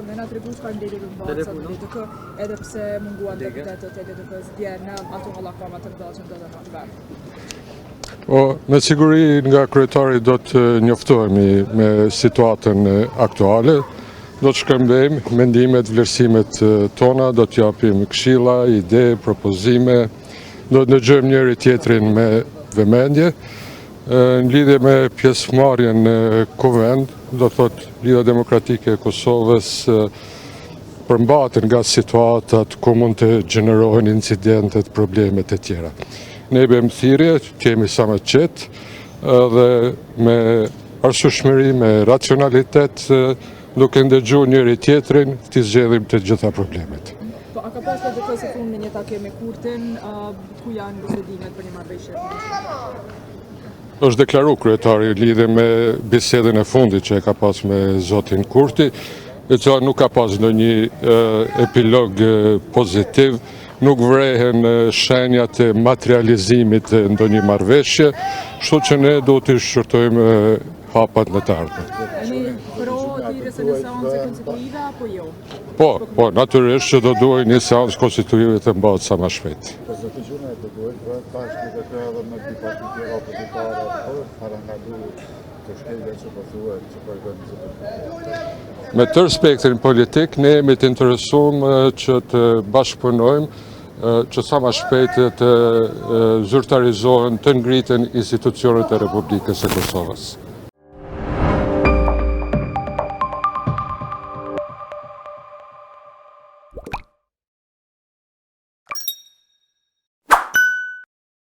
Me na tregu çfarë mbledhje do të mbahet sot në LDK, edhe pse munguan deputetët e LDK-së dje në ato hallakama të mëdha që ndodhën në atë vend. Po, me siguri nga kryetari do të njoftohemi me situatën aktuale, do të shkëmbejmë mendimet, vlerësimet tona, do të japim këshilla, ide, propozime, do të ndëgjojmë njëri tjetrin me vëmendje. Në lidhje me pjesëmarrjen në Kuvend, do të thotë Lidhja Demokratike e Kosovës përmbahet nga situatat ku mund të gjenerohen incidentet, problemet e tjera. Ne bëjmë thirrje, të jemi sa më të qetë dhe me arsyeshmëri, me racionalitet, duke ndëgju njëri tjetrin, t'i zgjedhim të gjitha problemet. Po, a ka pas LDK së fundmi një takim me Kurtin, ku janë bisedimet për një marrëveshje? Është deklaru kryetari lidhje me bisedën e fundit që e ka pas me zotin Kurti, e cila nuk ka pas ndonjë epilog pozitiv, nuk vrehen shenjat e materializimit të ndonjë marrëveshje, kështu që ne duhet të shqyrtojmë hapat në të ardhmen. Jeni pro thirrjes së një seance konstituive apo jo? Po, po, natyrisht që do duhej një seancë konstituive të mbahet sa më shpejt. Po zoti Gjunaj, do duhet të bëhet bashkë LDK edhe me dy parti tjera opozitare për parandalu të shkelje që po thuhet që po e bën zoti Kurti. Me tërë spektrin politik, ne jemi të interesum që të bashkëpunojmë që sa ma shpejt të zyrtarizohen, të ngriten institucionet e Republikës së Kosovës.